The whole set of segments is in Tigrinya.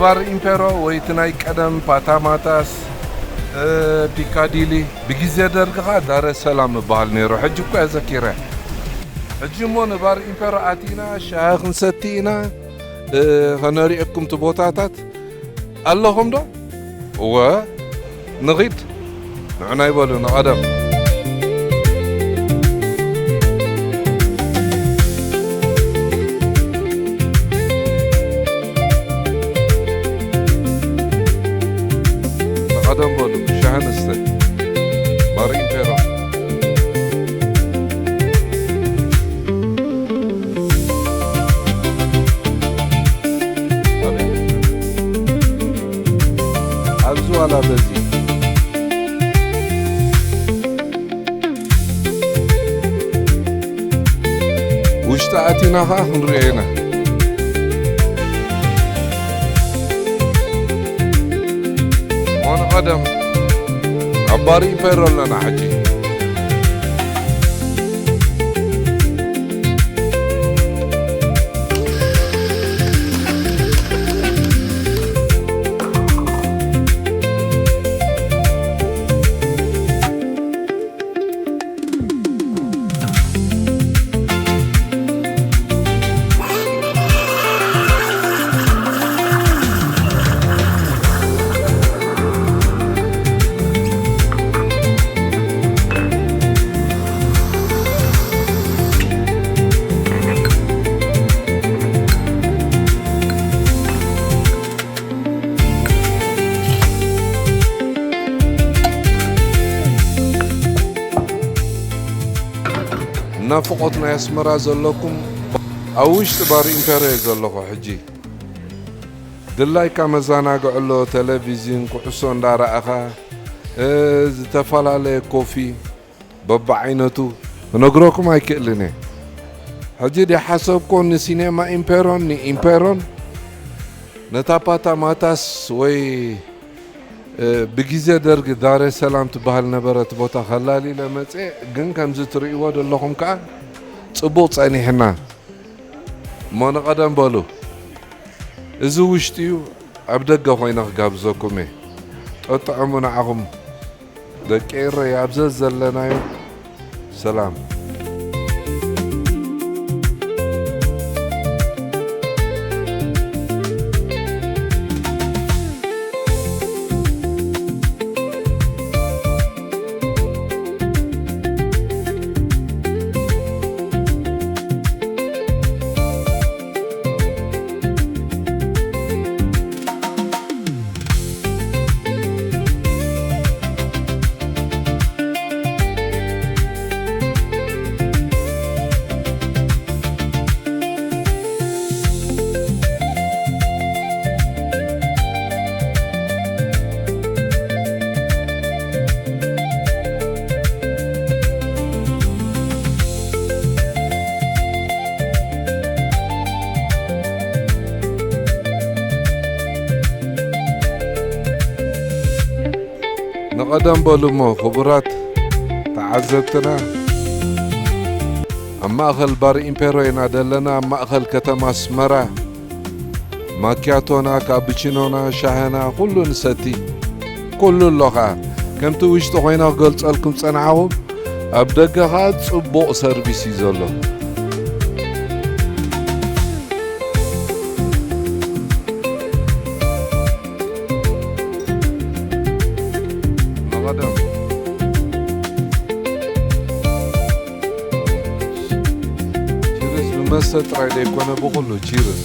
ባር ኢምፔሮ ወይ እቲ ናይ ቀደም ፓታማታስ፣ እ፣ ፒካዲሊ፣ ብግዜ ደርጊ ኸኣ ዳረ ሰላም ይበሃል ነይሩ። ሕጂ እኮ እየ ዘኪረ። ሕጂ እሞ ንባር ኢምፔሮ ኣቲና ሻሂ ክንሰቲ ኢና፣ እ፣ ኸነሪኤኩም እቲ ቦታታት። ኣለኹም ዶ? እወ፣ ንኺድ። ንዕና ይበሉ፣ ንቐደም። ንቐደም በሉ፣ ሻሂ ንስተ። ባር ኢምፔሮ። ኣቤት። ኣብዚ ዋላ በዚ። ውሽጢ ኣቲና ኸዓ ክንሪኦ ኢና። ሞን ቀደም ኣብ ባር ኢምፔሮ ኣለና ሕጂ። ናፍቖት ናይ ኣስመራ ዘለኩም፣ ኣብ ውሽጢ ባር ኢምፔሮ እየ ዘለኹ ሕጂ። ድላይካ መዘናግዒ ኣሎ፣ ቴሌቪዥን፣ ኩዕሶ እንዳረኣኻ፣ እ፣ ዝተፈላለየ ኮፊ በብዓይነቱ ክነግረኩም ኣይክእልን እየ። ሕጂ ድሓሰብኮ ንሲኔማ ኢምፔሮን ንኢምፔሮን ነታ ፓታማታስ ወይ፣ እ፣ ብግዜ ደርጊ ዳሬ ሰላም ትበሃል ነበረት ቦታ ከላሊለ መጽኤ፣ ግን ከምዚ ትርእይዎ ዘለኹም ከኣ ጽቡቕ ጸኒሕና። እሞ ንቐደም በሉ። እዚ ውሽጢ እዩ፣ ኣብ ደገ ኮይነ ክጋብዘኩም እየ። ጠጥዕሙ ንዓኹም ደቂ ኤረይ ኣብ ዘዘለናዮ ሰላም። ንቐደም በሉ እሞ ክቡራት ተዓዘብትና፣ ኣብ ማእኸል ባር ኢምፔሮ ኢና ዘለና፣ ኣብ ማእኸል ከተማ ኣስመራ። ማኪያቶና፣ ካፕቺኖና፣ ሻህና፣ ኩሉ ንሰቲ። ኩሉ ኣሎ ኸኣ። ከምቲ ውሽጢ ኮይነ ክገልጸልኩም ጸናሕኹ፣ ኣብ ደገ ኸኣ ጽቡቕ ሰርቪስ እዩ ዘሎ። ንቐደም። ቺርስ ብመስተ ጥራይ ዘይኮነ ብኹሉ ቺርስ።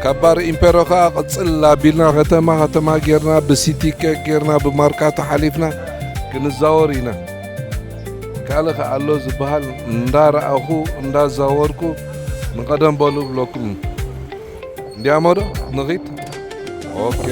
ካብ ባር ኢምፔሮ ኸኣ ቅጽል ኣቢልና ከተማ ከተማ ጌርና ብሲቲ ኬክ ጌርና ብማርካቶ ሓሊፍና ክንዛወር ኢና። ካልእ ከኣ ኣሎ ዝበሃል እንዳረኣኹ እንዳዛወርኩ ንቐደም በሉ ብለኩም። እንዲያሞ ዶ ንኺድ? ኦኬ።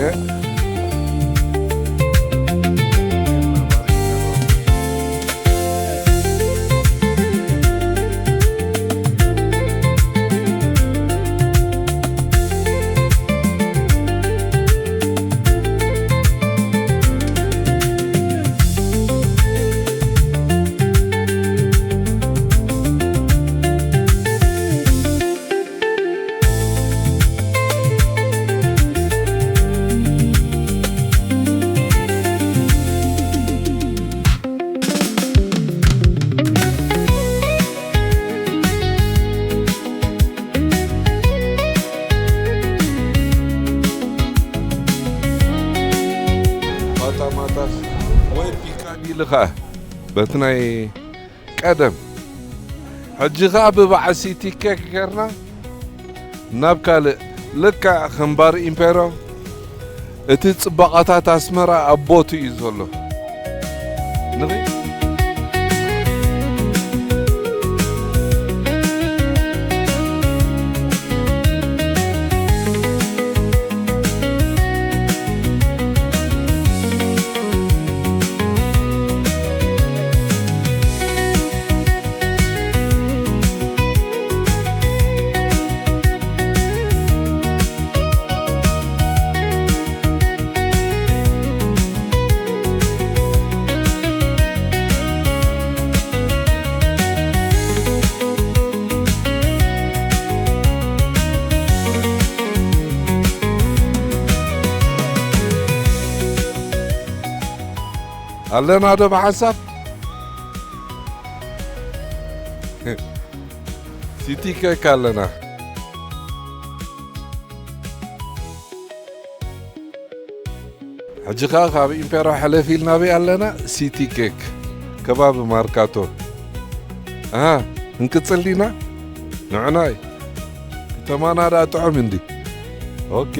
ታማታስ ወይ ፒካዲሊ ኸኣ በቲ ናይ ቀደም። ሕጂ ኸኣ ብበዓል ሲቲ ኬክ ጌርና ናብ ካልእ፣ ልክዕ ከም ባር ኢምፔሮ፣ እቲ ጽባቐታት ኣስመራ ኣብ ቦቱ እዩ ዘሎ። ንርኢ። ኣለና ዶ ብሓንሳብ? ሲቲ ኬክ ኣለና። ሕጂ ኸኣ ካብ ኢምፔሮ ሕልፍ ኢልና ኣበይ ኣለና? ሲቲ ኬክ፣ ከባቢ ማርካቶ። ኣሃ፣ ክንቅጽል ዲና? ንዕናይ። ከተማና ደኣ ጥዑም እንዲ። ኦኬ።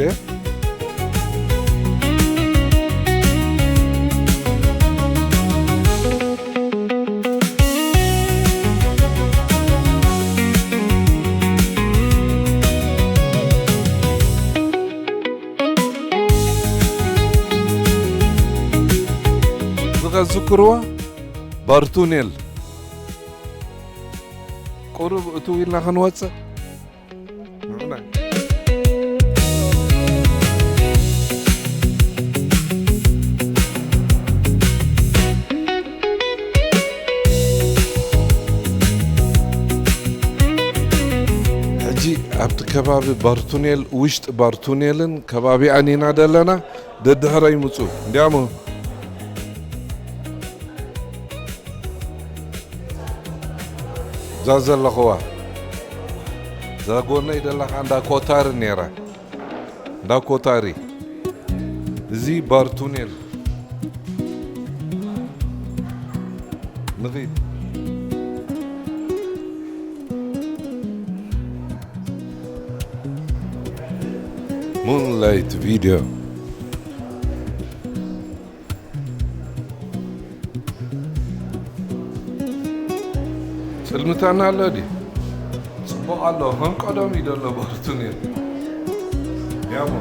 ዝኸዝክርዎ ባርቱኔል ቁሩብ እትው ኢልና ክንወጽእ። ንዑና። ሕጂ ኣብቲ ከባቢ ባርቱኔል፣ ውሽጢ ባርቱኔልን ከባቢኣን ኢና ዘለና። ደድሕረይ ምጹ። እንዲያሞ እዛ ዘለኽዋ፣ እዛ ጎነይ ደላ ኸዓ እንዳ ኮታሪ ነይራ። እንዳ ኮታሪ። እዚ ባር ቱኔል። ንኺድ። ሙንላይት ቪድዮ። ጽልምታና ኣሎ ድዩ? ጽቡቕ ኣሎ። ከም ቀደም እዩ ዘሎ ባር ቱኔል። ያሞ።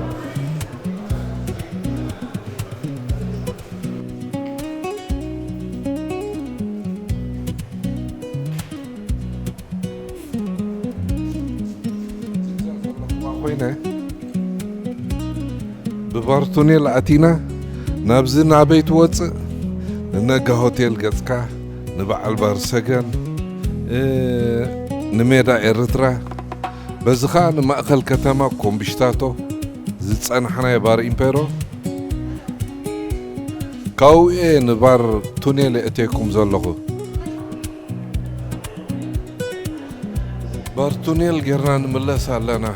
ኮይነ ብባር ቱኔል ኣቲና ናብዚ ናበይ ትወጽእ? ንነጋ ሆቴል ገጽካ፣ ንበዓል ባር ሰገን፣ እ፣ ንሜዳ ኤርትራ፣ በዚ ኸኣ ንማእከል ከተማ ኮምቢሽታቶ ዝጸናሕናዮ ባር ኢምፔሮ፣ ካብኡ እየ ንባር ቱኔል የእትየኩም ዘለኹ። ባር ቱኔል ጌርና ንምለስ ኣለና።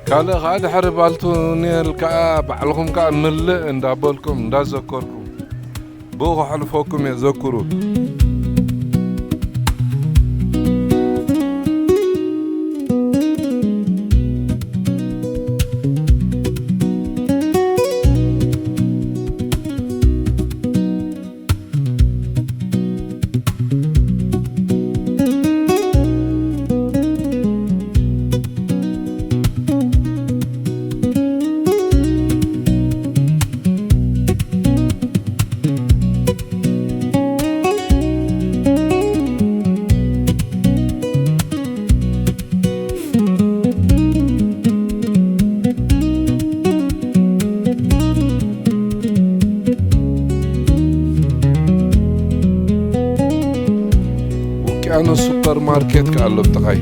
ካልእ ኸዓ ድሕሪ ባር ቱኔል ከኣ ባዕልኹም ከኣ ምልእ እንዳበልኩም እንዳዘከርኩም ብኡ ከሕልፈኩም እየ። ዘክሩ። ኣነ ሱፐር ማርኬት ከኣ ኣሎ ብጥቓይ።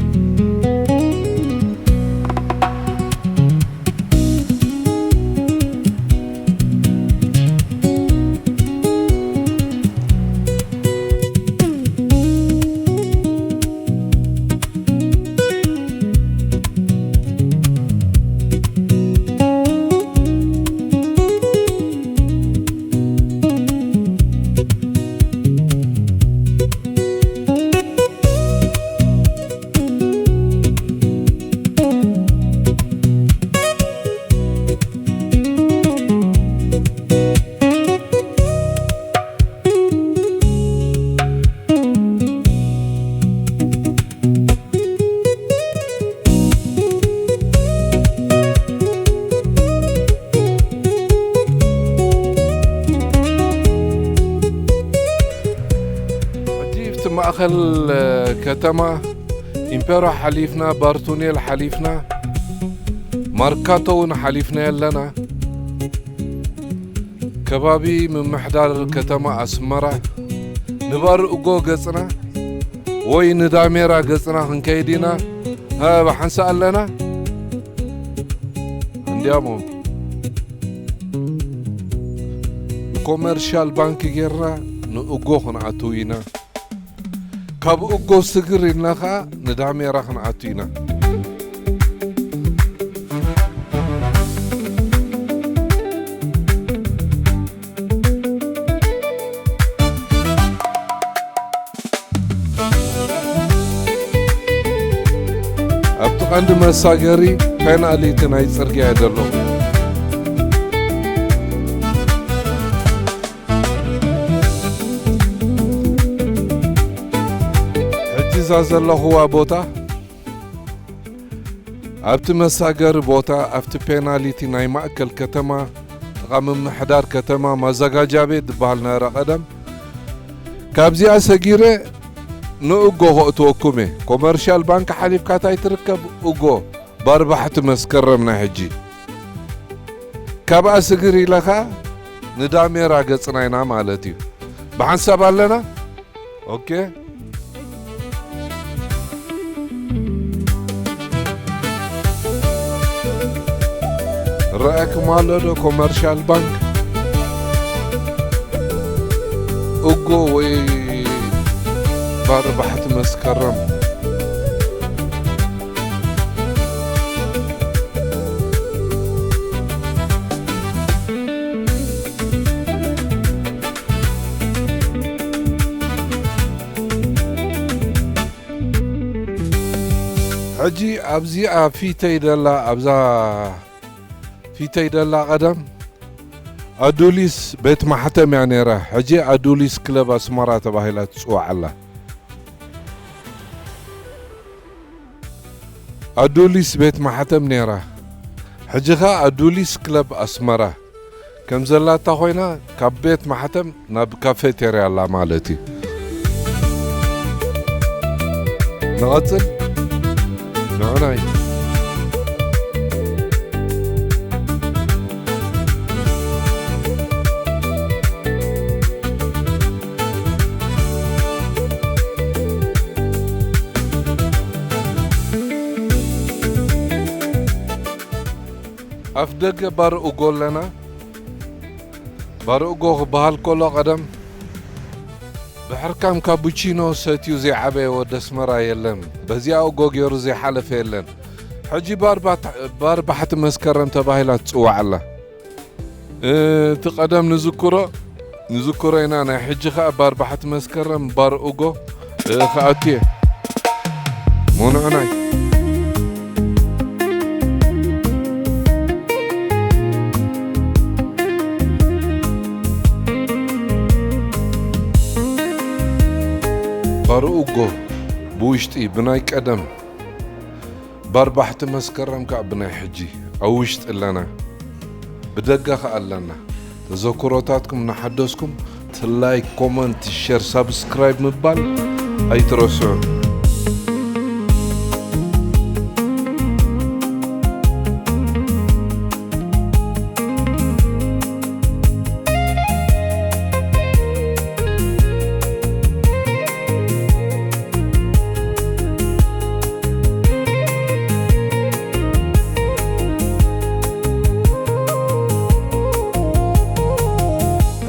ሕጂ ኣብቲ ማእኸል ከተማ ኢምፔሮ ሓሊፍና፣ ባርቱኔል ሓሊፍና፣ ማርካቶ እውን ሓሊፍና ኣለና። ከባቢ ምምሕዳር ከተማ ኣስመራ ንባር እጎ ገጽና ወይ ንዳሜራ ገጽና ክንከይድ ኢና። እ፣ ብሓንሳእ ኣለና። እንዲያሞ ብኮመርሻል ባንክ ጌርና ንእጎ ክንኣትው ኢና። ካብ እጎ ስግር ኢልና ኸኣ ንዳሜራ ክንኣቱ ኢና። ኣብቲ ቀንዲ መሳገሪ ፔናሊቲ ናይ ጽርግያ እዩ ዘሎ። ሕጂ እዛ ዘለኹዋ ቦታ ኣብቲ መሳገሪ ቦታ፣ ኣብቲ ፔናሊቲ ናይ ማእከል ከተማ፣ ጥቓ ምምሕዳር ከተማ፣ ማዘጋጃ ቤት ዝበሃል ነበረ ቀደም። ካብዚኣ ሰጊረ ንእጎ ከእትወኩም እየ። ኮመርሻል ባንክ ሓሊፍካ ታይ ትርከብ? እጎ፣ ባርባሕቲ መስከረም ናይ ሕጂ። ካብኣ ስግር ኢለ ኸኣ ንዳሜራ ገጽና ኢና ማለት እዩ። ብሓንሳብ ኣለና? ኦኬ። ረኣክም ኣሎ ዶ ኮመርሻል ባንክ? እጎ ወይ ባርባሕቲ መስከረም? ሕጂ ኣብዚኣ ፊተይ ደላ፣ ኣብዛ ፊተይ ደላ ቀደም ኣዱሊስ ቤት ማሕተም እያ ነይራ። ሕጂ ኣዱሊስ ክለብ ኣስመራ ተባሂላ ትጽዋዕ ኣላ። ኣዱሊስ ቤት ማሕተም ነይራ። ሕጂ ኸኣ ኣዱሊስ ክለብ ኣስመራ ከም ዘላታ ኮይና፣ ካብ ቤት ማሕተም ናብ ካፌቴርያ ኣላ ማለት እዩ። ንቐጽል። ንዑናይ። ኣፍ ደገ ባር ኡጎ ኣለና። ባር ኡጎ ክበሃል ከሎ ቀደም ብሕርካም ካቡቺኖ ሰትዩ ዘይዓበየ ወዲ ኣስመራ የለን። በዚኣ ኡጎ ገይሩ ዘይሓለፈ የለን። ሕጂ ባር ባት-፣ ባር ባሕቲ መስከረም ተባሂላ ትጽዋዕ ኣላ። እ፣ እቲ ቀደም ንዝክሮ፣ ንዝክሮ ኢና። ናይ ሕጂ ኸኣ ባር ባሕቲ መስከረም፣ ባር ኡጎ፣ እ፣ ክኣቱ እየ። ሙኑዕናይ። ባር ኡጎ ብውሽጢ ብናይ ቀደም ባርባሕቲ መስከረም ከኣ ብናይ ሕጂ ኣብ ውሽጢ ኣለና፣ ብደገ ከኣ ኣለና። ተዘክሮታትኩም እናሓደስኩም እቲ ላይክ፣ ኮመንት፣ ሸር፣ ሳብስክራይብ ምባል ኣይትረስዑ።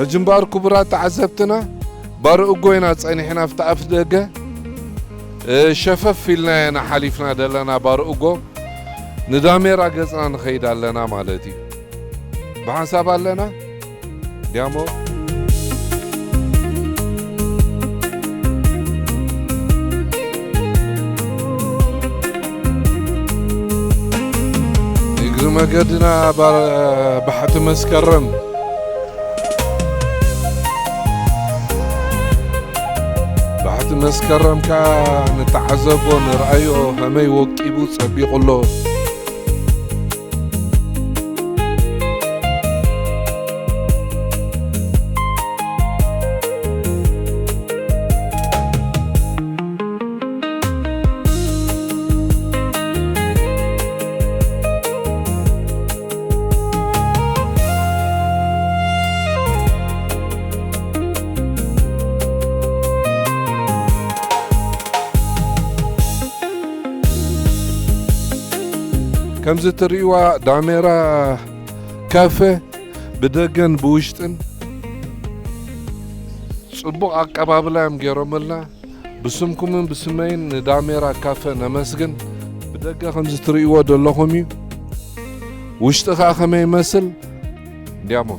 ምጅማር ክቡራት ተዓዘብትና፣ ባርኡጎ ኢና ጸኒሕና ኣብቲ ኣፍ ደገ፣ እ፣ ሸፈፍ ኢልና ኢና ሓሊፍና ዘለና ባርኡጎ። ንዳሜራ ገጽና ንኸይድ ኣለና ማለት እዩ። ብሓንሳብ ኣለና። ዲያሞ። እግሪ መገድና ባ-፣ ባሕቲ መስከረም። ባሕቲ መስከረም ከኣ ንተዓዘቦ፣ ንርኣዮ፣ ከመይ ወቂቡ ጸቢቑ ኣሎ። ከምዚ ትርእይዋ ዳሜራ ካፈ ብደገን ብውሽጥን ጽቡቕ ኣቀባብላ እዮም ገይሮምልና። ብስምኩምን ብስመይን ንዳሜራ ካፈ ነመስግን። ብደገ ከምዚ ትርእይዎ ዘለኹም እዩ። ውሽጢ ኸኣ ከመይ ይመስል? እንዲያሞ።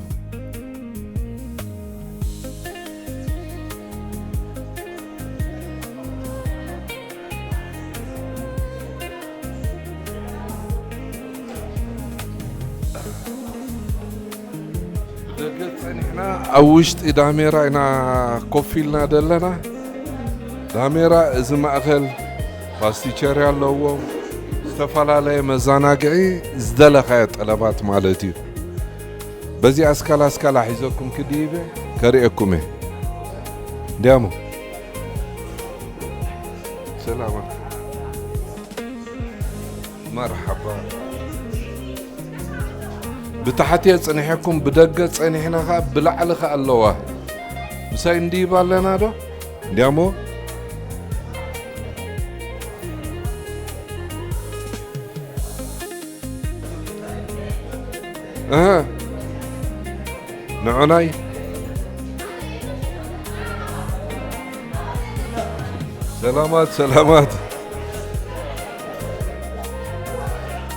ብደገ ጸኒሕና ኣብ ውሽጢ ዳሜራ ኢና ኮፍ ኢልና ዘለና። ዳሜራ እዚ ማእከል ፓስቲቸሪ ኣለዎ። ዝተፈላለየ መዘናግዒ ዝደለኻዮ ጠለባት ማለት እዩ። በዚ ኣስካላ ኣስካላ ሒዘኩም ክድይበ ከርእየኩም እየ። እንዲያሞ። ሰላማት። መርሓባ። ብታሕቲ እየ ጽኒሐኩም፣ ብደገ ጸኒሕና ኸኣ ብላዕሊ ኸኣ ኣለዋ። ምሳይ እንድይብ ኣለና ዶ? እንዲያሞ። እህ። ንዑናይ። ሰላማት፣ ሰላማት።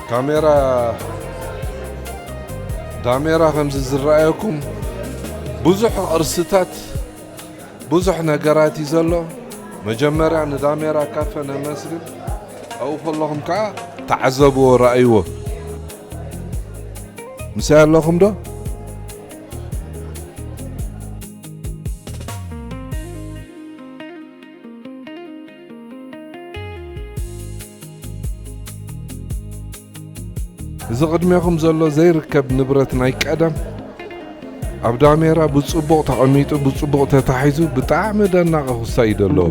ካሜራ፣ ዳሜራ ከምዚ ዝረኣየኩም ብዙሕ ቅርስታት፣ ብዙሕ ነገራት እዩ ዘሎ። መጀመርያ ንዳሜራ ካፈ ነመስግን። ኣብኡ ከለኹም ከዓ ተዓዘብዎ፣ ረኣይዎ። ምሳይ ኣለኹም ዶ? እዚ ቅድሜኹም ዘሎ ዘይርከብ ንብረት ናይ ቀደም ኣብ ዳሜራ ብጽቡቕ ተቐሚጡ፣ ብጽቡቕ ተታሒዙ፣ ብጣዕሚ ደናቒ ክሳይ እዩ ዘለዎ።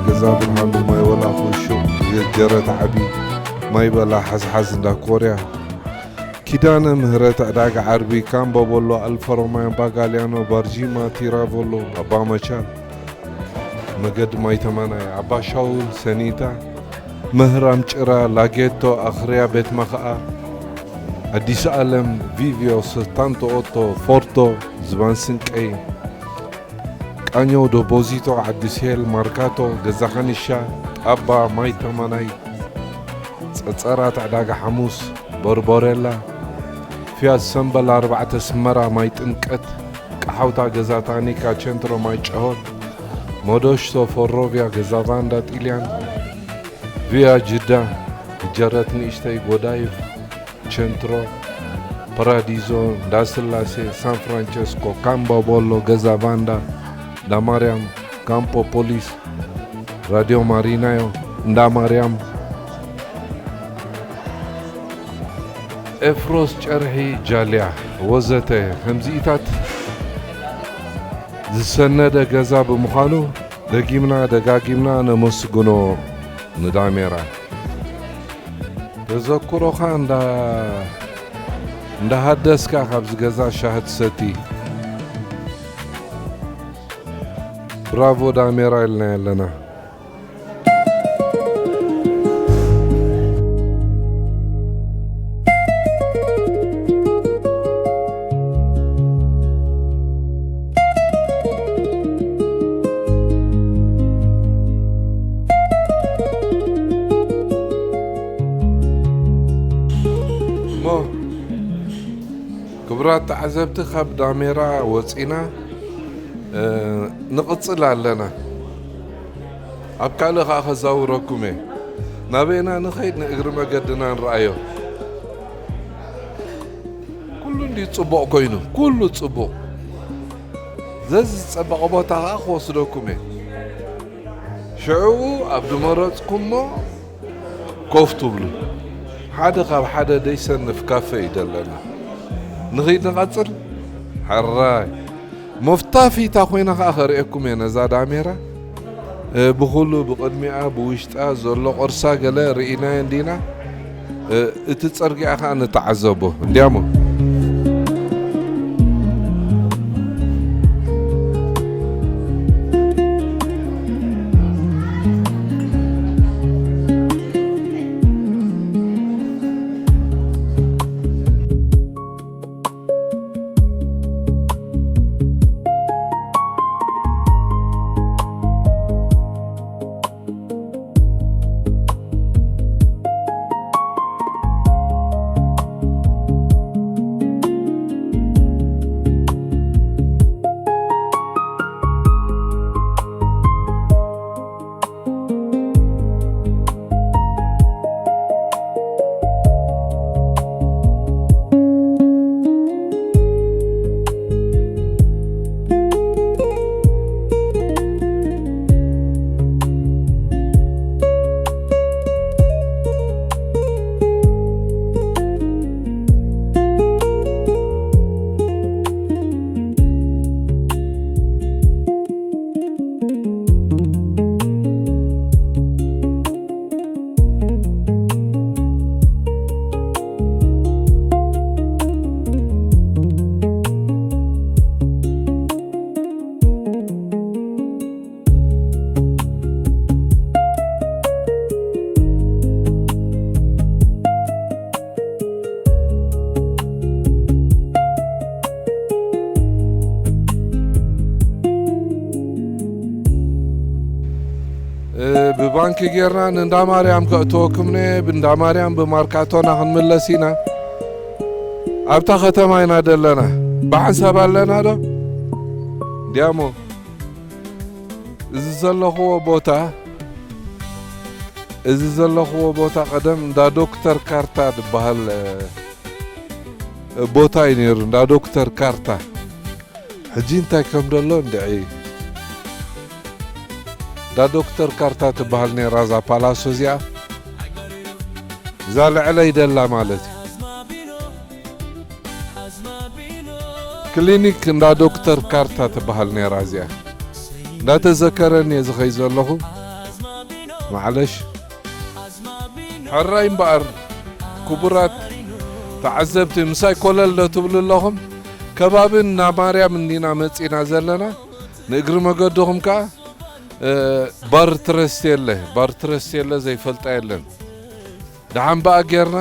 ገዛ ብርሃን ብማይ ወላ ኹሹ፣ ጀረት ዓቢ፣ ማይ በላ ሓዝሓዝ እንዳ ኮርያ፣ ኪዳነ ምህረት፣ ዕዳጋ ዓርቢ፣ ካምቦ ቦሎ፣ ኣልፋ ሮማዮ፣ ኣባ ጋልያኖ፣ ባርጂማ፣ ቲራቮሎ፣ ኣባ መቻል፣ መገዲ ማይ ተማናይ፣ ኣባ ሻውል፣ ሰኒታ፣ ምህራም ጭራ፣ ላጌቶ፣ ኣኽርያ፣ ቤት መኽኣ፣ ኣዲስ ኣለም፣ ቪቪዮ፣ ሰታንቶ ኦቶ፣ ፎርቶ፣ ዝባን ስንቀይ፣ ቃኘው፣ ዶቦዚቶ፣ ዓዲ ሴል፣ ማርካቶ፣ ገዛ ኸኒሻ፣ ጣባ፣ ማይ ተማናይ፣ ጸጸራት፣ ዕዳጋ ሓሙስ፣ ቦርቦሬላ፣ ፊያት ሰምበል ኣርባዕተ፣ ስመራ፣ ማይ ጥምቀት፣ ቀሓውታ፣ ገዛ ታኒካ፣ ቸንትሮ፣ ማይ ጨሆል፣ ሞዶሽቶ ፎሮቪያ ገዛ ቫንዳ ጢልያን፣ ቪያ ጅዳ፣ ጀረት ንእሽተይ ጎዳይፍ፣ ቸንትሮ፣ ፓራዲዞ፣ እንዳስላሴ፣ ሳን ፍራንቸስኮ፣ ካምባ ቦሎ፣ ገዛ ቫንዳ፣ እንዳማርያም፣ ካምፖ ፖሊስ፣ ራድዮ ማሪናዮ፣ እንዳማርያም፣ ኤፍሮስ ጨርሒ ጃልያ ወዘተ ከምዚኢታት ዝሰነደ ገዛ ብምዃኑ ደጊምና ደጋጊምና ነመስግኖ ንዳሜራ። ተዘክሮኻ እንዳ-፣ እንዳሃደስካ ካብዚ ገዛ ሻሂ ትሰቲ። ብራቮ ዳሜራ ኢልና ኣለና። እሞ ክቡራት ተዓዘብቲ፣ ካብ ዳሜራ ወፂና፣ እ፣ ንቕፅል ኣለና። ኣብ ካልእ ኸዓ ከዛውረኩም እየ። ናበይና ንኸይድ፣ ንእግሪ መገድና ንረኣዮ። ኩሉ እንዲ ጽቡቕ ኮይኑ፣ ኩሉ ጽቡቕ። ዘዝጸበቐ ቦታ ኸዓ ክወስደኩም እየ። ሽዑ ኣብ ዝመረጽኩሞ ኮፍ ትብሉ። ሓደ ካብ ሓደ ደይሰንፍ ካፈ እዩ ደለና። ንኺድ ንቐጽል። ሕራይ። መፍታፊታ ኮይና ኸዓ ከርእየኩም እየ ነዛ ዳሜራ። እ፣ ብኹሉ ብቕድሚኣ፣ ብውሽጣ ዘሎ ቅርሳ ገለ ርኢናዮ እንዲና። እ፣ እቲ ጽርግያ ኸዓ ንተዓዘቦ። እንዲያሞ። እ፣ ብባንኪ ጌርና ንእንዳ ማርያም ከእትወኩም ነ፣ ብእንዳ ማርያም ብማርካቶና ክንምለስ ኢና። ኣብታ ከተማ ኢና ደለና። ብሓንሳብ ኣለና ዶ? ዲያሞ፣ እዚ ዘለኽዎ ቦታ፣ እዚ ዘለኽዎ ቦታ ቀደም እንዳ ዶክተር ካርታ ዝበሃል፣ እ፣ ቦታ እዩ ነይሩ፣ እንዳ ዶክተር ካርታ። ሕጂ እንታይ ከም ዘሎ እንድዒ። እንዳ ዶክተር ካርታ ትበሃል ነይራ እዛ ፓላሶ እዚኣ። እዛ ልዕለይ ደላ ማለት እዩ። ክሊኒክ እንዳ ዶክተር ካርታ ትበሃል ነይራ እዚኣ። እንዳተዘከረኒ እየ ዝኸይ ዘለኹ። ማዕለሽ። ሕራይ እምበኣር፣ ክቡራት ተዓዘብቲ፣ ምሳይ ኮለል ዶ ትብሉ ኣለኹም? ከባቢ እንዳ ማርያም እንዲና መጺና ዘለና። ንእግሪ መገድኹም ከኣ፣ እ፣ ባር ትረስቴለ፣ ባር ትረስቴለ ዘይፈልጣ የለን። ደሓን በኣ ጌርና፣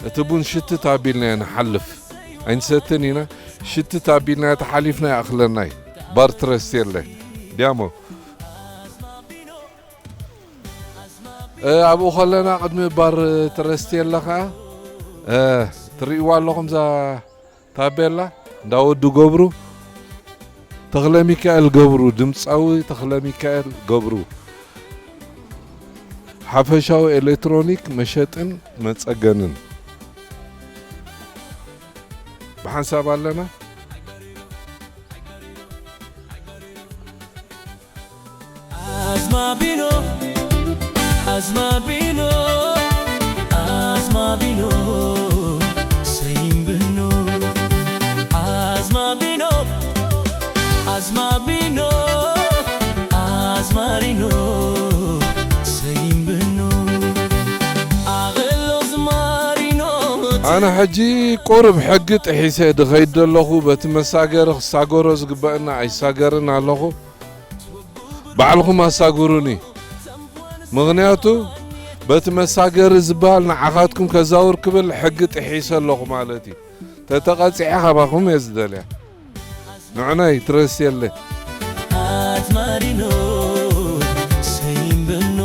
እቲ ቡን ሽትት ኣቢልና ኢና ንሓልፍ። ኣይንሰትን ኢና፣ ሽትት ኣቢልና ተሓሊፍና ይኣኽለና እዩ። ባር ትረስቴለ። ዲያሞ። እ፣ ኣብኡ ከለና ቅድሚ ባር ትረስቴለ ኸዓ፣ እ፣ ትርእይዋ ኣለኹም እዛ ታቤላ እንዳ ወዲ ገብሩ። ተኽለ ሚካኤል ገብሩ፣ ድምፃዊ ተኽለ ሚካኤል ገብሩ፣ ሓፈሻዊ ኤሌክትሮኒክ መሸጥን መፀገንን። ብሓንሳብ ኣለና። ኣዝማቢኖ፣ ኣዝማቢኖ፣ ኣዝማቢኖ፣ ሰይምብኖ። ኣዝማቢኖ፣ ኣዝማቢኖ፣ ኣዝማሪኖ፣ ሰይምብኖ። ኣቕሎ ዝማሪኖ። ኣነ ሕጂ ቁሩብ ሕጊ ጥሒሰ ድኸይድ ዘለኹ፣ በቲ መሳገሪ ክሳገሮ ዝግበአና ኣይሳገርን ኣለኹ። ባዕልኹም ኣሳግሩኒ። ምኽንያቱ በቲ መሳገሪ ዝበሃል ንዓኻትኩም ከዛውር ክብል ሕጊ ጥሒሰ ኣለኹ ማለት እዩ። ተተቐጺዐ ካባኹም እየ ዝደልያ። ንዕናይ ትረስ የለ። ኣትማሪኖ ሰይምብኖ።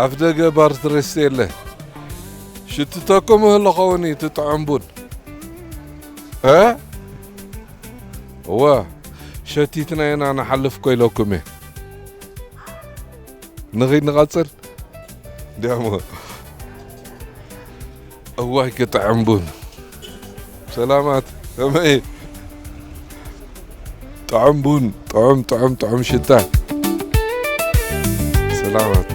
ኣፍ ደገ ባር ትረስት የለ። ሽትተኩም እህል ኸውን እዩ እቲ ጥዑም ቡን። እ? እወ፣ ሸቲትና ኢና ንሓልፍ እኮ ኢለኩም እየ። ንኺድ ንቐጽል። ዲያሞ። እዋይ ክጥዕም ቡን። ሰላማት፣ ከመይ? ጥዑም ቡን፣ ጥዑም፣ ጥዑም፣ ጥዑም ሽታ። ሰላማት።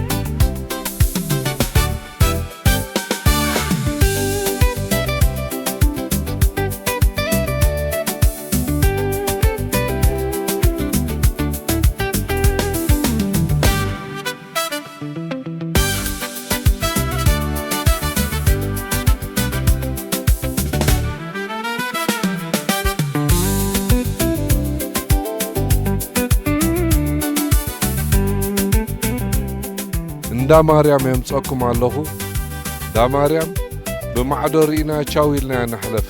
እንዳ ማርያም የምጸኩም ኣለኹ። እንዳ ማርያም ብማዕዶ ርኢና ቻው ኢልና ንሕለፍ።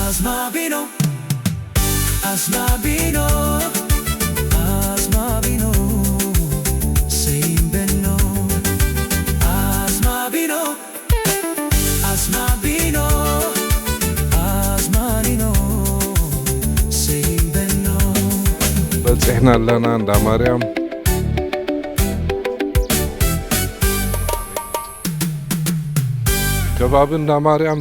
Asmabino, Asmabino, Asmabino, Seimbeno, Asmabino, Asmabino, Asmarino, Seimbeno. በጺሕና ኣለና እንዳ ማርያም። ከባቢ እንዳ ማርያም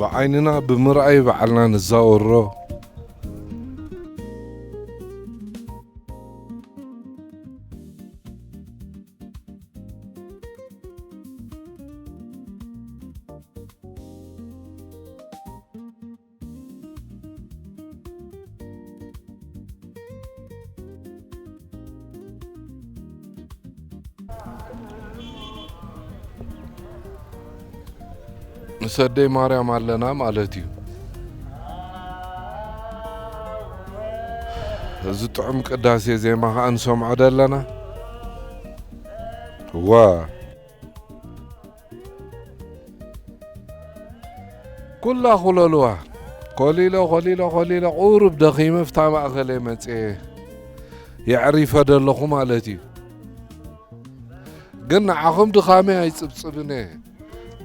ብዓይንና ብምርኣይ ባዕልና ንዛወሮ። ምስ ኣደይ ማርያም ኣለና ማለት እዩ። እዚ ጥዑም ቅዳሴ ዜማ ኸኣ ንሰምዖ ደለና። ዋ። ኩላ ኩለልዋ። ኮሊለ፣ ኮሊለ፣ ኮሊለ፣ ቁሩብ ደኺመ፣ ፍታ ማእከለይ መጽየ። የዕሪፈ ደለኹ ማለት እዩ። ግን ንዓኹም ድኻመይ ኣይጽብጽብን እየ።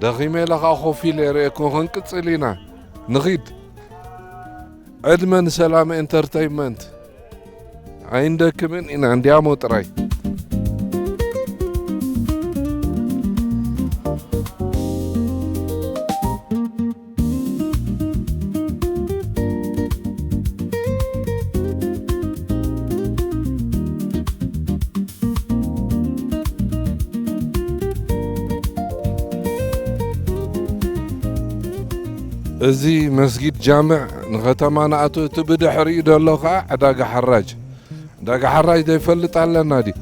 ደኺመ ኢለ ኸኣ ኮፍ ኢለ የርእየኩም፣ ክንቅጽል ኢና። ንኺድ። ዕድመ ንሰላም ኤንተርተይንመንት። ኣይንደክምን ኢና፣ እንዲያሞ ጥራይ። እዚ መስጊድ ጃምዕ ንኸተማ ንኣቱ፣ እቲ ብድሕሪኡ ዘሎ ኸዓ ዕዳጋ ሓራጅ። ዕዳጋ ሓራጅ ዘይፈልጥ ኣለና ድዩ?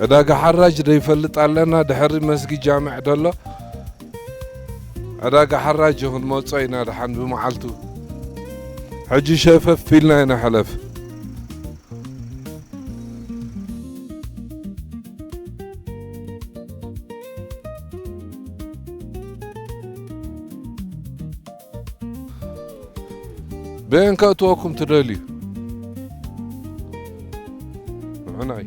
ዕዳጋ ሓራጅ ዘይፈልጥ ኣለና፣ ድሕሪ መስጊድ ጃምዕ ዘሎ ዕዳጋ ሓራጅ ክንመጾ ኢና ደሓን ብመዓልቱ። ሕጂ ሸፈፍ ኢልና ኢና ሕለፍ። በየን ከእትወኩም ትደልዩ? ንዑናይ።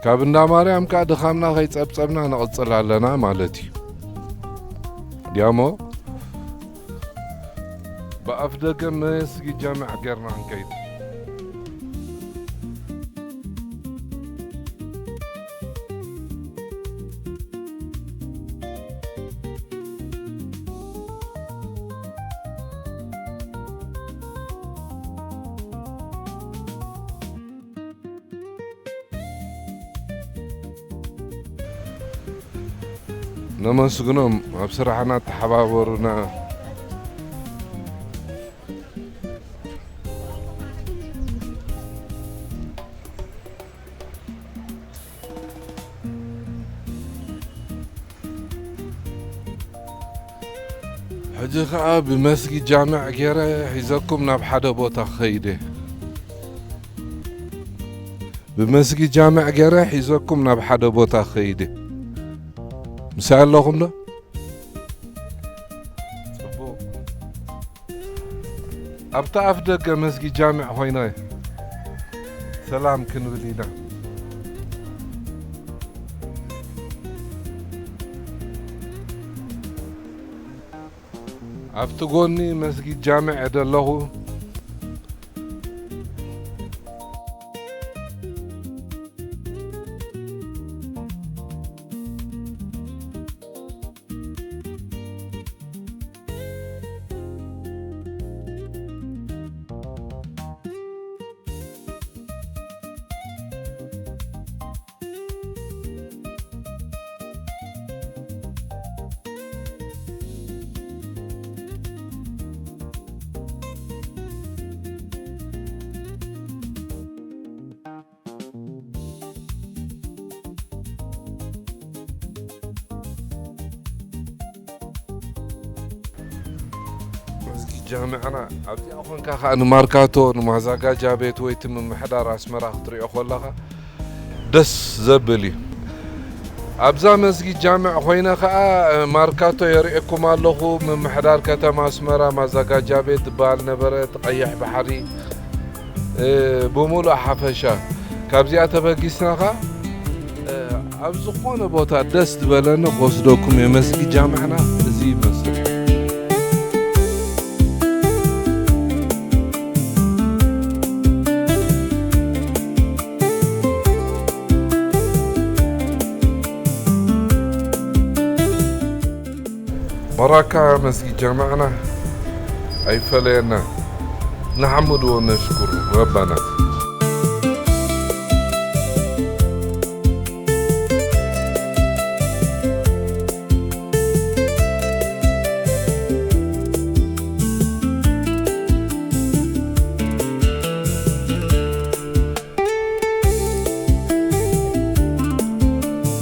ካብ እንዳ ማርያም ከኣ ድኻምና ከይጸብጸብና ንቕጽል ኣለና ማለት እዩ። ድያሞ ብኣፍ ደገ መስጊድ ጃምዕ ጌርና ክንከይድ። ነመስግኖም ኣብ ስራሕና ተሓባበሩና። ሕጂ ኸኣ ብመስጊድ ጃምዕ ገይረ ሒዘኩም ናብ ሓደ ቦታ ክኸይድ እየ። ብመስጊድ ጃምዕ ገይረ ሒዘኩም ናብ ሓደ ቦታ ክኸይድ እየ። ምሳይ ኣለኹም ዶ? ጽቡቕ። ኣብታ ኣፍ ደገ መስጊድ ጃምዕ ኮይነ ሰላም ክንብል ኢና። ኣብቲ ጎኒ መስጊድ ጃምዕ እየ ዘለኹ። መስጊድ ጃምዕና ኣብዚኣ ኾንካ ኸዓ ንማርካቶ፣ ንማዛጋጃ ቤት ወይ እቲ ምምሕዳር ኣስመራ ክትሪኦ ከለኻ ደስ ዘብል እዩ። ኣብዛ መስጊድ ጃምዕ ኮይነ ኸዓ ማርካቶ የርእየኩም ኣለኹ። ምምሕዳር ከተማ ኣስመራ ማዛጋጃ ቤት ዝበሃል ነበረ፣ እቲ ቀይሕ ባሕሪ። እ፣ ብምሉእ ሓፈሻ ካብዚኣ ተበጊስና ኸዓ፣ እ፣ ኣብ ዝኾነ ቦታ ደስ ዝበለኒ ክወስደኩም እየ። መስጊድ ጃምዕና እዚ ይመስል። በራካ መስጊድ ጀማዕና ኣይፈለየና። نحمد ونشكر ربنا.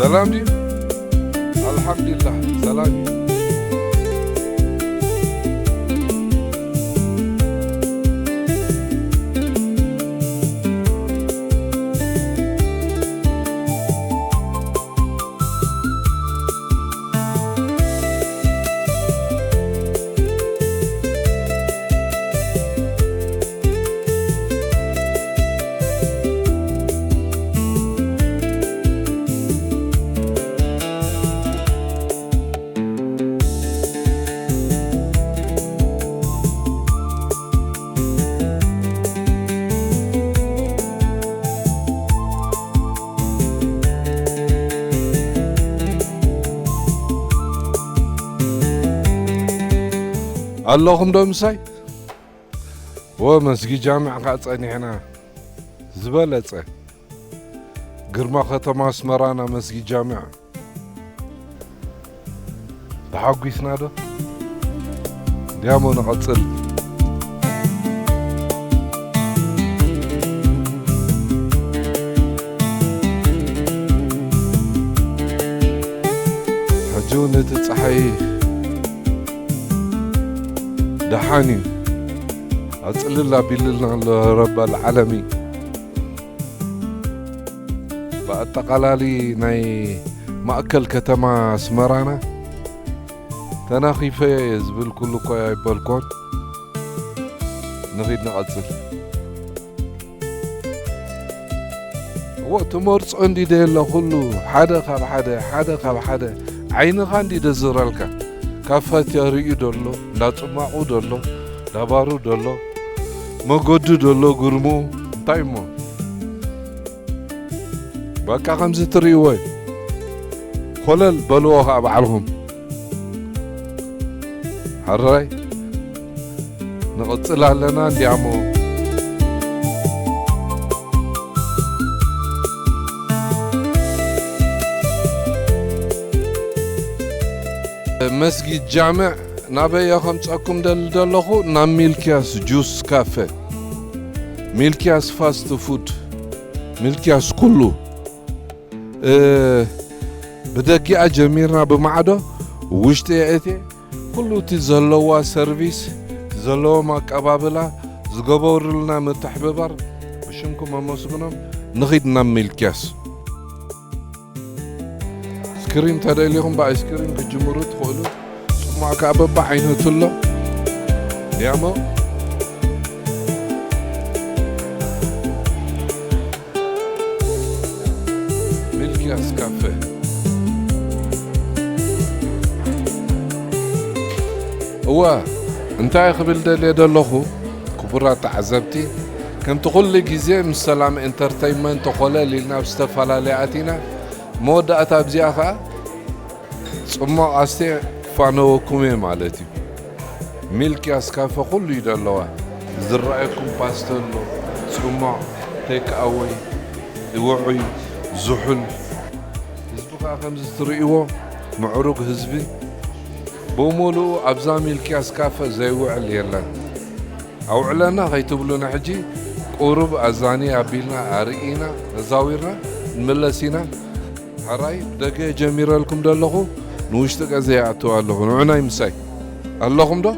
ሰላም ድዩ? ኣልሓምዱሊላህ ሰላም እዩ። ኣለኹም ዶ ምሳይ? ወ መስጊድ ጃምዕ ከዓ ጸኒሕና ዝበለጸ ግርማ ከተማ ኣስመራና መስጊድ ጃምዕ ተሓጒስና ዶ? እንዲያሞ ንቐጽል። ሕጂ እውን እቲ ጸሓይ ደሓን እዩ። ኣጽልል ኣቢልልና ኣሎ ረበል ዓለሚ። ብኣጠቓላሊ ናይ ማእከል ከተማ ኣስመራና ተናኺፈ እየ ዝብል ኩሉ እኮ ኣይበልኮን። ንኺድ ንቐጽል። እዎ ትመርጾ እንዲ ደየለ ኩሉ ሓደ ካብ ሓደ፣ ሓደ ካብ ሓደ ዓይንኻ እንዲ ደዝረልካ። ካፈቴርዩ ደሎ፣ እንዳ ጽማቑ ደሎ፣ እንዳ ባሩ ደሎ፣ መገዱ ደሎ፣ ግርሙ እንታይ እሞ። በቃ ከምዚ ትርእይዎ እዩ። ኮለል በልዎ ኸዓ ባዕልኹም። ሕራይ ንቕጽል ኣለና እንዲኣሞ። መስጊድ ጃምዕ ናበይ እየ ከምጸኩም ደሊ ዘለኹ? ናብ ሚልክያስ ጁስ ካፈ፣ ሚልክያስ ፋስት ፉድ፣ ሚልክያስ ኩሉ። እ፣ ብደጊኣ ጀሚርና ብማዕዶ ውሽጢ የእትየ ኩሉ እቲ ዘለዋ ሰርቪስ፣ ዘለዎም ኣቀባብላ፣ ዝገበሩልና ምትሕብባር ብሽምኩም ኣመስግኖም። ንኺድ ናብ ሚልክያስ። ስክሪን ተደሊኹም ብኣይስክሪን ክጅምሩ ትኽእሉ። ጽማዕ ከኣ በብዓይነቱ ኣሎ። ዲያሞ ሚልክያስ ካፈ። እወ፣ እንታይ ክብል ደልየ ደለኹ፣ ክቡራት ተዓዘብቲ፣ ከምቲ ኩሉ ግዜ ምስ ሰላም ኤንተርተይንመንት ኮለል ኢልና ኣብ ዝተፈላለየ ኣቲና፣ መወዳእታ ኣብዚኣ ኸኣ ጽማቕ ኣስቴ ክፋነወኩም እየ ማለት እዩ። ሚልክያስ ካፈ ኩሉ እዩ ደለዋ። ዝረኣየኩም ፓስተ ኣሎ፣ ጽማቕ፣ ቴክ ኣወይ፣ ውዑይ፣ ዝሑል። ህዝቢ ከኣ ከምዚ ትርእይዎ ምዕሩግ ህዝቢ። ብምሉኡ ኣብዛ ሚልክያስ ካፈ ዘይውዕል የለን። ኣውዕለና ከይትብሉና ሕጂ ቁሩብ ኣዛኒ ኣቢልና ኣርኢና ተዛዊርና ንመለስ ኢና። ሕራይ ብደገ ጀሚረልኩም ደለኹ ንውሽጢ ገዛ ይኣትው ኣለኹ። ንዑናይ ምሳይ ኣለኹም ዶ?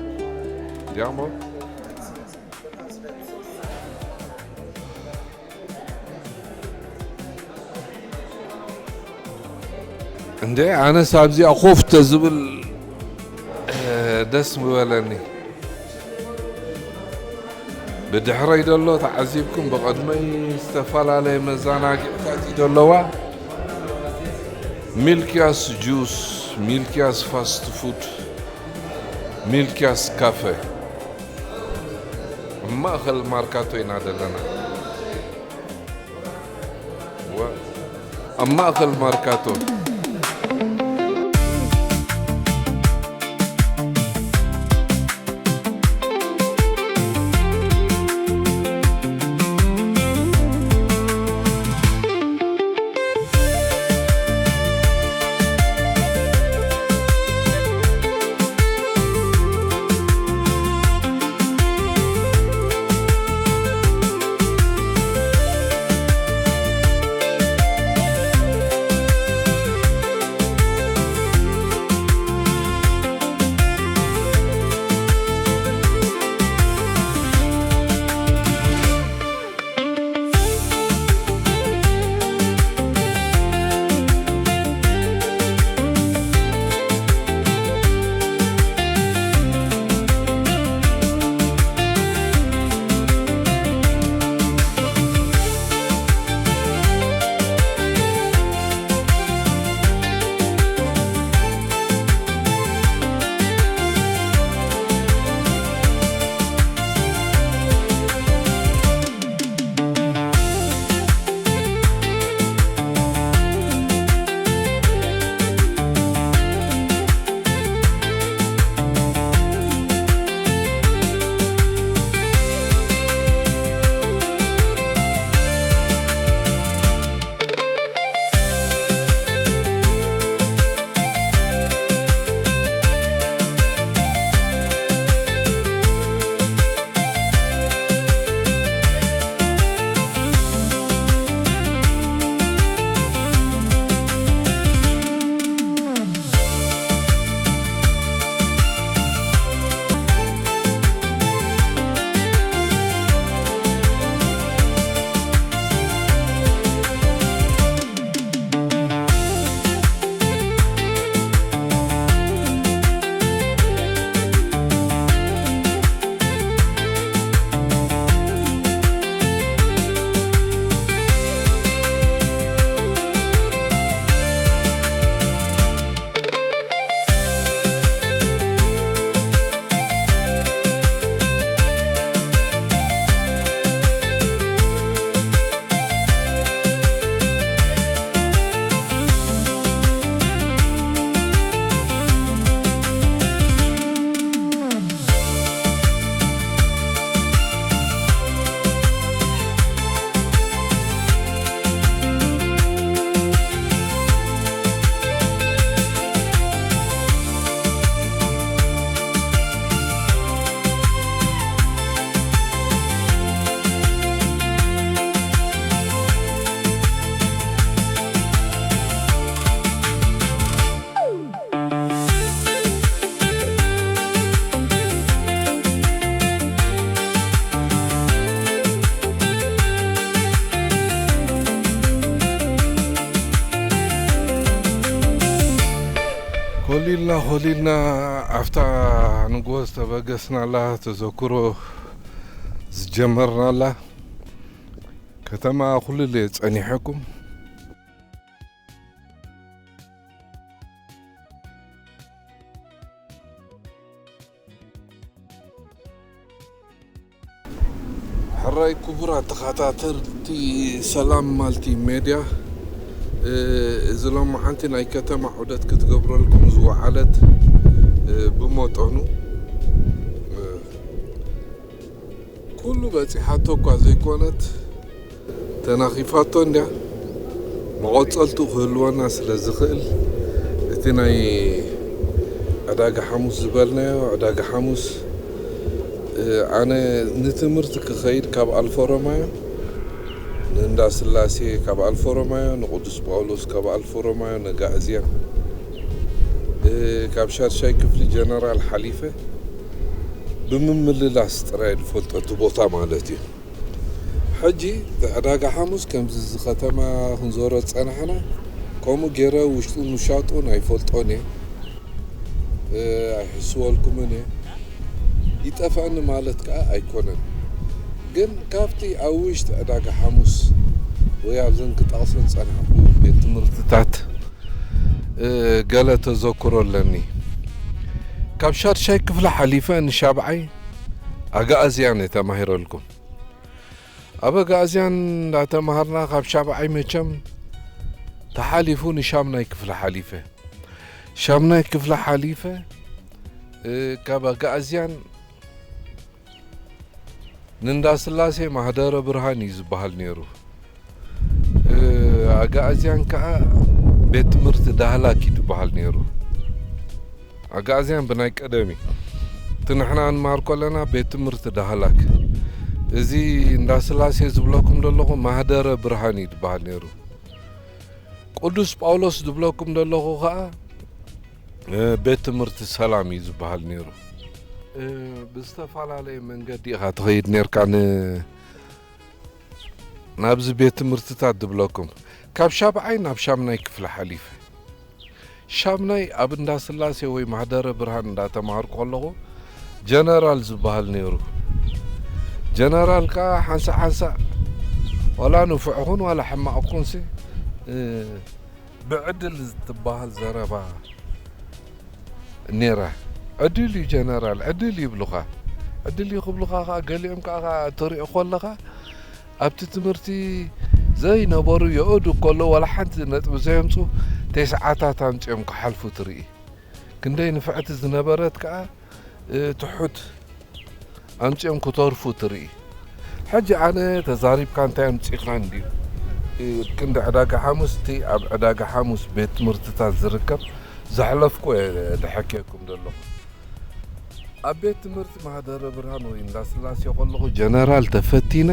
ዲያሞ እንዴ ኣነስ ኣብዚኣ ኮፍ ተዝብል፣ እ፣ ደስ ምበለኒ። ብድሕረይ ደሎ ተዓዚብኩም ብቐድመይ ዝተፈላለየ መዘናግዕታት እዩ ደለዋ። ሚልክያስ ጁስ፣ ሚልክያስ ፋስት ፉድ፣ ሚልክያስ ካፈ። ኣብ ማእከል ማርካቶ ኢና ደለና። ወ-፣ ኣብ ማእከል ማርካቶ። ላ ኾሊልና ኣብታ ንግሆ ዝተበገስናላ ተዘክሮ ዝጀመርናላ ከተማ ኩሉለ ጸኒሐኩም። ሕራይ ክቡራት ተኸታተልቲ ሰላም ማልቲ ሜድያ፣ እ፣ እዚ ሎማዓንቲ ናይ ከተማ ዑደት ክትገብረልኩም ዝወዓለት፣ እ፣ ብመጠኑ፣ እ፣ ኩሉ በጺሓቶ እኳ ዘይኮነት፣ ተናኺፋቶ እንድያ። መቐጸልቱ ክህልወና ስለ ዝኽእል፣ እቲ ናይ ዕዳጋ ሓሙስ ዝበልናዮ፣ ዕዳጋ ሓሙስ፣ እ፣ ኣነ ንትምህርቲ ክኸይድ ካብ ኣልፎ ሮማዮ ንእንዳ ስላሴ፣ ካብ ኣልፎ ሮማዮ ንቅዱስ ጳውሎስ፣ ካብ ኣልፎ ሮማዮ ንጋእዝያን፣ እ፣ ካብ ሻድሻይ ክፍሊ ጀነራል ሓሊፈ ብምምልላስ ጥራይ ዝፈልጦ እቲ ቦታ ማለት እዩ። ሕጂ ዕዳጋ ሓሙስ ከምዚ እዚ ከተማ ክንዞሮ ዝጸናሕና፣ ከምኡ ገይረ ውሽጡን ውሻጡን ኣይፈልጦን እየ፣ እ፣ ኣይሕስወልኩምን እየ። ይጠፍኣኒ ማለት ከኣ ኣይኮነን። ግን ካብቲ ኣብ ውሽጢ ዕዳጋ ሓሙስ ወይ ኣብዘን ክጠቕሰን ዝጸናሕኩ ቤት ትምህርትታት፣ እ፣ ገለ ተዘክሮ ኣለኒ። ካብ ሻድሻይ ክፍሊ ሓሊፈ ንሻብዓይ ኣጋእዝያን እየ ተማሂረልኩም። ኣብ ኣጋእዝያን እንዳተማሃርና ካብ ሻብዓይ መቸም ተሓሊፉ ንሻምናይ ክፍሊ ሓሊፈ። ሻምናይ ክፍሊ ሓሊፈ፣ እ፣ ካብ ኣጋእዝያን ንእንዳ ስላሴ ማህደረ ብርሃን እዩ ዝበሃል ነይሩ። እ፣ ኣጋእዝያን ከኣ ቤት ትምህርቲ ዳህላክ እዩ ዝበሃል ነይሩ። ኣጋእዝያን ብናይ ቀደም እዩ። እቲ ንሕና ንመሃር ከለና ቤት ትምህርቲ ዳህላክ። እዚ እንዳ ስላሴ ዝብለኩም ዘለኹ ማህደረ ብርሃን እዩ ዝበሃል ነይሩ። ቅዱስ ጳውሎስ ዝብለኩም ዘለኹ ከኣ፣ እ፣ ቤት ትምህርቲ ሰላም እዩ ዝበሃል ነይሩ። እ፣ ብዝተፈላለየ መንገዲ ኢኻ ትኸይድ ነይርካ ን-፣ ናብዚ ቤት ትምህርትታት ዝብለኩም። ካብ ሻብዓይ ናብ ሻምናይ ክፍሊ ሓሊፈ። ሻምናይ ኣብ እንዳ ስላሴ ወይ ማህደረ ብርሃን እንዳተማሃርኩ ከለኹ ጀነራል ዝበሃል ነይሩ። ጀነራል ከኣ ሓንሳእ ሓንሳእ ዋላ ንፉዕ ኹን ዋላ ሕማቕ ኹንሲ፣ እ፣ ብዕድል ትበሃል ዘረባ ነይራ። ዕድል እዩ ጀነራል፣ ዕድል ይብሉኻ። ዕድል እዩ ክብሉኻ ኸኣ፣ ገሊኦም ከኣ ትሪኦ ከለኻ፣ ኣብቲ ትምህርቲ ዘይነበሩ የእዱ ከለዉ፣ ዋላ ሓንቲ ነጥቢ ዘየምጹ፣ ቴስዓታት ኣምጺኦም ክሓልፉ ትርኢ። ክንደይ ንፍዕቲ ዝነበረት ከኣ፣ እ፣ ትሑት ኣምጺኦም ክተርፉ ትርኢ። ሕጂ ኣነ ተዛሪብካ እንታይ ኣምጺእካ እንድዩ? እ፣ ክንዲ ዕዳጋ ሓሙስ፣ እቲ ኣብ ዕዳጋ ሓሙስ ቤት ትምህርትታት ዝርከብ ዘሕለፍኩ እየ ደሐክየኩም ዘለኹ። ኣብ ቤት ትምህርቲ ማህደረ ብርሃን ወይ እንዳ ስላሴ ከለኹ ጀነራል ተፈቲነ፣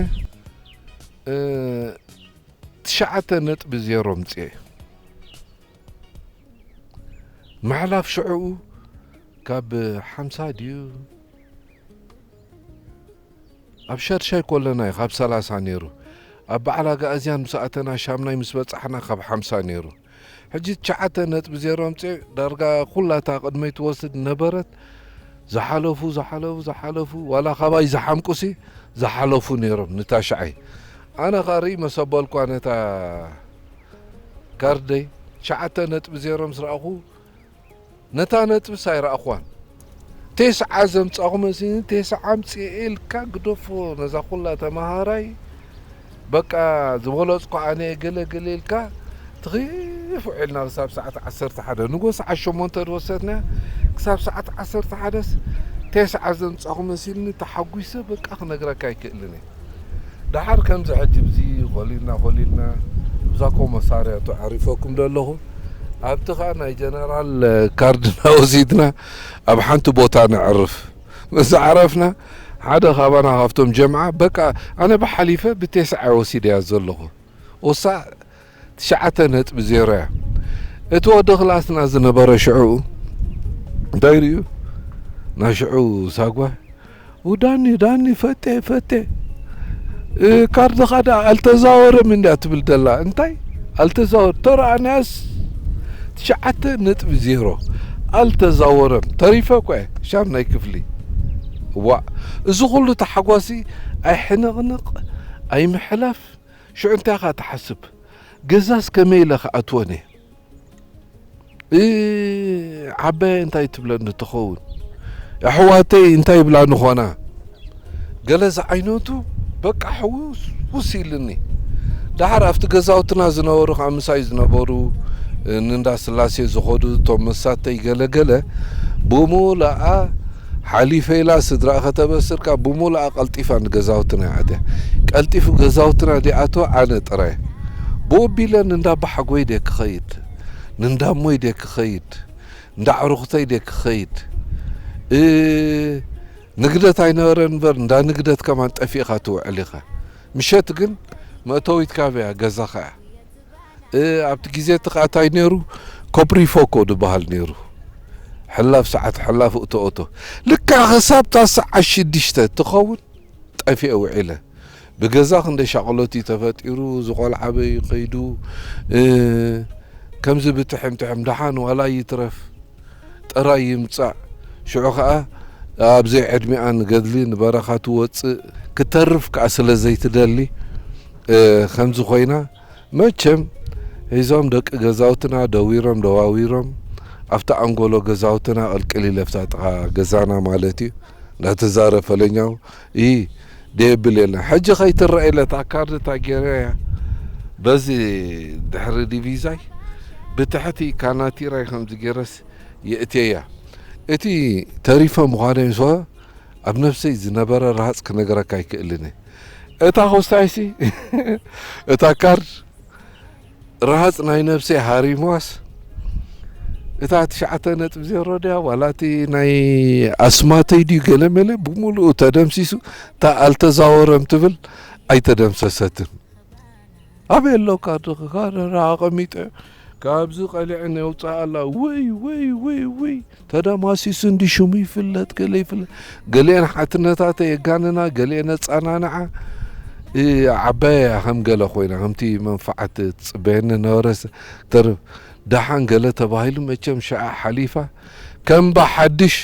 እ፣ ትሽዓተ ነጥቢ ዜሮ ኣምጺኤ። ምሕላፍ ሽዕኡ ካብ ሓምሳ ድዩ? ኣብ ሻድሻይ ኮለና እዩ ካብ ሰላሳ ነይሩ። ኣብ በዓል ኣጋእዝያን ምስ ኣተና፣ ሻምናይ ምስ በጻሕና ካብ ሓምሳ ነይሩ። ሕጂ ትሽዓተ ነጥቢ ዜሮ ኣምጺኤ፣ ዳርጋ ኩላታ ቅድመይ ትወስድ ነበረት። ዝሓለፉ፣ ዝሓለፉ፣ ዝሓለፉ፣ ዋላ ካባይ ዝሓምቁሲ ዝሓለፉ ነይሮም ንታሽዓይ። ኣነ ኸኣ ርኢ መሰበልኳ ነታ ካርደይ፣ ትሽዓተ ነጥቢ ዜሮ ምስ ረኣኹ፣ ነታ ነጥብስ ኣይረኣኽዋን። ቴስዓ ዘምጻኹ መሲኒ፣ ቴስዓ ኣምጽኤ ኢልካ ግደፎ ነዛ ኩላ ተመሃራይ። በቃ ዝበለጽኩ ኣነ እየ ገለ ገለ ኢልካ ትኺፍ ውዒልና ክሳብ ሰዓት ዓሰርተ ሓደ፣ ንጎ ሰዓት ሸሞንተ ዝወሰድና ክሳብ ሰዓት ዓሰርተ ሓደስ ቴስዓ ዘምጻኹ መሲልኒ ተሓጒሰ በቃ ክነግረካ ኣይክእልን እየ። ደሓር ከምዚ ሕጂ ብዚ ኮሊልና ኮሊልና ብዛኮ መሳርያ ተዓሪፈኩም ደለኹ። ኣብቲ ኸኣ ናይ ጀነራል ካርድና ወሲድና ኣብ ሓንቲ ቦታ ነዕርፍ። ምስ ዓረፍና ሓደ ካባና ካብቶም ጀምዓ በቃ ኣነ ብሓሊፈ ብቴስዓ ወሲደያ ዘለኹ። ወሳ ትሽዓተ ነጥቢ ዜሮ እያ። እቲ ወዲ ክላስና ዝነበረ ሽዑ እንታይ ርእዩ? ናይ ሽዑ ሳጓ፣ "ው ዳኒ፣ ዳኒ፣ ፈቴ፣ ፈቴ፣ እ፣ ካርድኻ ደኣ ኣልተዛወረም እንድያ ትብል ደላ። እንታይ ኣልተዛወር? ተረኣናያስ ትሽዓተ ነጥቢ ዜሮ። ኣልተዛወረም። ተሪፈ እኮ እየ፣ ሻምናይ ክፍሊ። እዋእ፣ እዚ ኹሉ ተሓጓሲ ኣይሕንቕንቕ፣ ኣይምሕላፍ። ሽዑ እንታይ ኢኻ ትሓስብ? ገዛስ ከመይ ኢለ ክኣትወን እየ? እ፣ ዓባየ እንታይ ትብለኒ ትኸውን? ኣሕዋተይ እንታይ ይብላ ንኾና? ገለ ዝዓይነቱ በቃ ሕውስ ውስ ኢልኒ። ደሓር ኣብቲ ገዛውትና ዝነበሩ፣ ከዓ ምሳይ ዝነበሩ፣ እ፣ ንእንዳ ስላሴ ዝኸዱ እቶም መሳተይ ገለ ገለ፣ ብሙሉኣ ሓሊፈ ኢላ ስድራኣ ከተበስር፣ ከዓ ብሙሉኣ ቀልጢፋ ንገዛውትና እያ ኣትያ። ቀልጢፉ ገዛውትና ዲኣቶ ኣነ ጥራይ። ብኡ ኣቢለ ንእንዳ ኣባሓጎይ ድየ ክኸይድ? ንእንዳ እሞይ ድየ ክኸይድ? እንዳ ኣዕሩኽተይ ድየ ክኸይድ? እ፣ ንግደት ኣይነበረን እምበር፣ እንዳ ንግደት ከማን ጠፊእኻ ትውዕል ኢኻ። ምሸት ግን መእተዊትካ በያ ገዛኻ እያ። እ፣ ኣብቲ ግዜ እቲ ኸኣ እንታይ ነይሩ? ኮፕሪፎኮ ዝበሃል ነይሩ። ሕላፍ ሰዓት፣ ሕላፍ እቶ እቶ። ልክዕ ክሳብ እታ ሰዓት ሽዱሽተ ትኸውን ጠፊኤ ውዒለ። ብገዛ ክንደይ ሻቕሎት እዩ ተፈጢሩ፣ እዚ ቆልዓ ኣበይ ከይዱ፣ እ፣ ከምዚ ብትሕም ትሕም ደሓን ዋላ ይትረፍ ጥራይ ይምጻእ። ሽዑ ኸኣ ኣብ ዘይዕድሚኣ ንገድሊ ንበረኻ ትወጽእ፣ ክተርፍ ከኣ ስለ ዘይትደሊ፣ እ፣ ከምዚ ኮይና፣ መቸም ሂዞም ደቂ ገዛውትና ደዊሮም ደዋዊሮም፣ ኣብታ ኣንጎሎ ገዛውትና ቅልቅል ኢለ፣ ኣብታ ጥቓ ገዛና ማለት እዩ፣ እንዳተዛረ ፈለኛው፣ ይ ደየብል የለን። ሕጂ ከይትረአ ኢለ እታ ካርድ እታ ገይረያ፣ በዚ ድሕሪ ዲቪዛይ ብትሕቲ ካናቲራይ ከምዚ ገይረስ የእትየያ። እቲ ተሪፈ ምዃነይ ምስ ኣብ ነፍሰይ ዝነበረ ረሃጽ ክነግረካ ኣይክእልን እየ። እታ ኮስታይሲ፣ እታ ካርድ ረሃጽ ናይ ነፍሰይ ሃሪምዋስ፣ እታ ትሽዓተ ነጥቢ ዜሮ ድያ ዋላ እቲ ናይ ኣስማተይ ድዩ ገለ መለ ብምሉኡ ተደምሲሱ፣ እታ ኣልተዛወረም ትብል ኣይተደምሰሰትን። ኣበይ ኣሎ ካርድኺ? ካርድ ኣቐሚጠ፣ ካብዚ ቀሊዐ ነውፅኣ ኣላ። ውይ፣ ውይ፣ ውይ፣ ውይ፣ ተደማሲሱ እንዲ ሽሙ ይፍለጥ፣ ገለ ይፍለጥ። ገሊአን ሓትነታተይ የጋንና፣ ገሊአን የፃናንዓ። እ፣ ዓባየ እያ ከም ገለ ኮይና፣ ከምቲ መንፋዓት ትፅበየኒ ነበረስ ተርፍ። ደሓን ገለ ተባሂሉ መቸም ሸዓ ሓሊፋ። ከም ብሓድሽ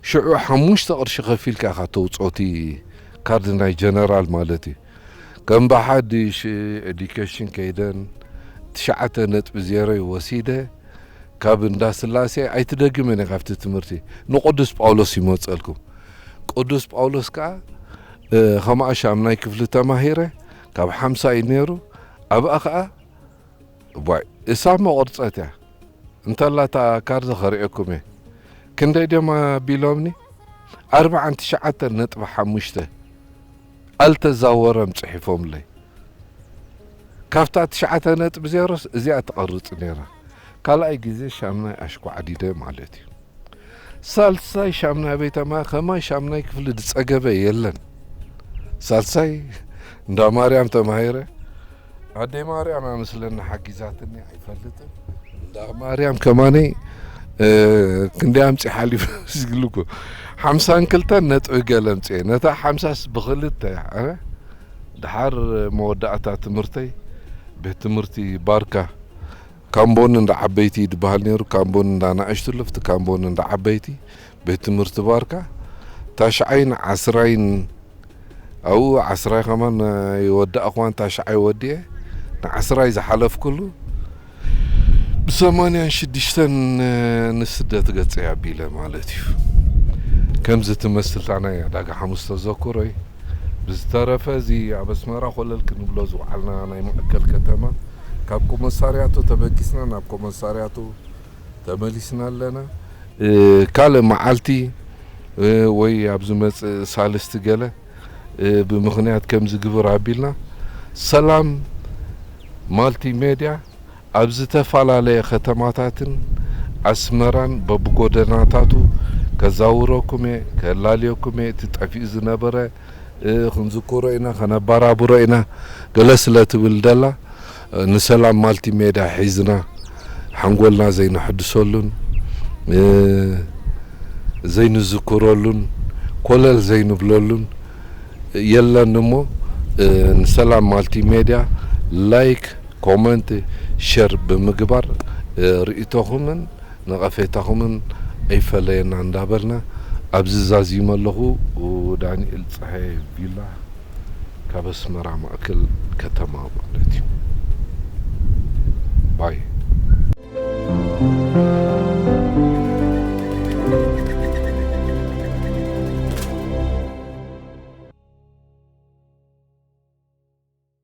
ሽዑ ሓሙሽተ ቅርሺ ከፊልካ ኢኻ ተውፅኦ እቲ ካርድ ናይ ጀነራል ማለት እዩ። ከም ብሓድሽ ኤዱኬሽን ከይደን ትሽዓተ ነጥቢ ዜሮ ወሲደ ካብ እንዳ ስላሴ ኣይትደግምን እየ ካብቲ ትምህርቲ። ንቅዱስ ጳውሎስ ይመፀልኩም። ቅዱስ ጳውሎስ ከዓ፣ እ፣ ከማኣ ሻምናይ ክፍሊ ተማሂረ፣ ካብ ሓምሳ እዩ ነይሩ። ኣብኣ ከዓ፣ ዋይ፣ እሳ እሞ ቅርፀት እያ። እንተላ እታ ካርድ ከርእየኩም እየ። ክንደይ ድዮም ኣቢሎምኒ? ኣርብዓን ትሽዓተን ነጥቢ ሓሙሽተ። ኣልተዛወረም ጽሒፎምለይ። ካብታ ትሽዓተ ነጥቢ ዜሮስ እዚኣ ትቐርጽ ነይራ። ካልኣይ ግዜ ሻምናይ ኣሽኳዕዲደ ማለት እዩ። ሳልሳይ ሻምናይ ቤተማ ከማይ ሻምናይ ክፍሊ ዝጸገበ የለን። ሳልሳይ እንዳ ማርያም ተማሂረ። ኣደይ ማርያም እያ ምስለና ሓጊዛትኒ ኣይፈልጥን። እንዳ ማርያም ከማነይ፣ እ፣ ክንደይ ኣምጺእ ሓሊፈ ዝግልኩ። ሓምሳን ክልተን ነጥቢ ገለ ኣምጺኤ። ነታ ሓምሳስ ብኽልተ እያ። ኣነ ድሓር መወዳእታ ትምህርተይ ቤት ትምህርቲ ባርካ፣ ካምቦን እንዳ ዓበይቲ ድበሃል ነይሩ። ካምቦን እንዳ ናእሽቱ ልፍቲ፣ ካምቦን እንዳ ዓበይቲ፣ ቤት ትምህርቲ ባርካ። ታሽዓይን ዓስራይን፣ ኣብኡ ዓስራይ ከማን ይወዳእኽዋን ታሽዓይ ወዲኤ ንዓስራይ ዝሓለፍኩሉ፣ ብሰማንያን ሽዱሽተን ንስደት ገጸይ ኣቢለ ማለት እዩ። ከምዚ ትመስል እታ ናይ ዕዳጋ ሓሙስ ተዘክሮይ። ብዝተረፈ እዚ ኣብ ኣስመራ ኮለል ክንብሎ ዝወዓልና ናይ ማእከል ከተማ፣ ካብ ኮመሳርያቶ ተበጊስና ናብ ኮመሳርያቶ ተመሊስና ኣለና። እ፣ ካልእ መዓልቲ፣ እ፣ ወይ ኣብ ዝመጽእ ሳልስቲ ገለ፣ እ፣ ብምኽንያት ከምዚ ግብር ኣቢልና፣ ሰላም ማልቲ ሜድያ ኣብ ዝተፈላለየ ከተማታትን ኣስመራን በብጎደናታቱ ከዛውረኩም እየ፣ ከላልየኩም እየ። እቲ ጠፊኡ ዝነበረ እ፣ ክንዝክሮ ኢና፣ ከነበራብሮ ኢና፣ ገለ ስለ ትብል ደላ፣ እ፣ ንሰላም ማልቲ ሜድያ ሒዝና ሓንጎልና ዘይነሐድሰሉን፣ እ፣ ዘይንዝክረሉን፣ ኮለል ዘይንብለሉን የለን እሞ፣ እ፣ ንሰላም ማልቲ ሜድያ ላይክ፣ ኮመንት፣ ሸር ብምግባር፣ እ፣ ርእይቶኹምን ነቐፌታኹምን ኣይፈለየና እንዳበልና ኣብዚ ዛዚመ ኣለኹ። ዳንኤል ጸሃየ ቪላ ካብ ኣስመራ ማእከል ከተማ ማለት እዩ። ባይ።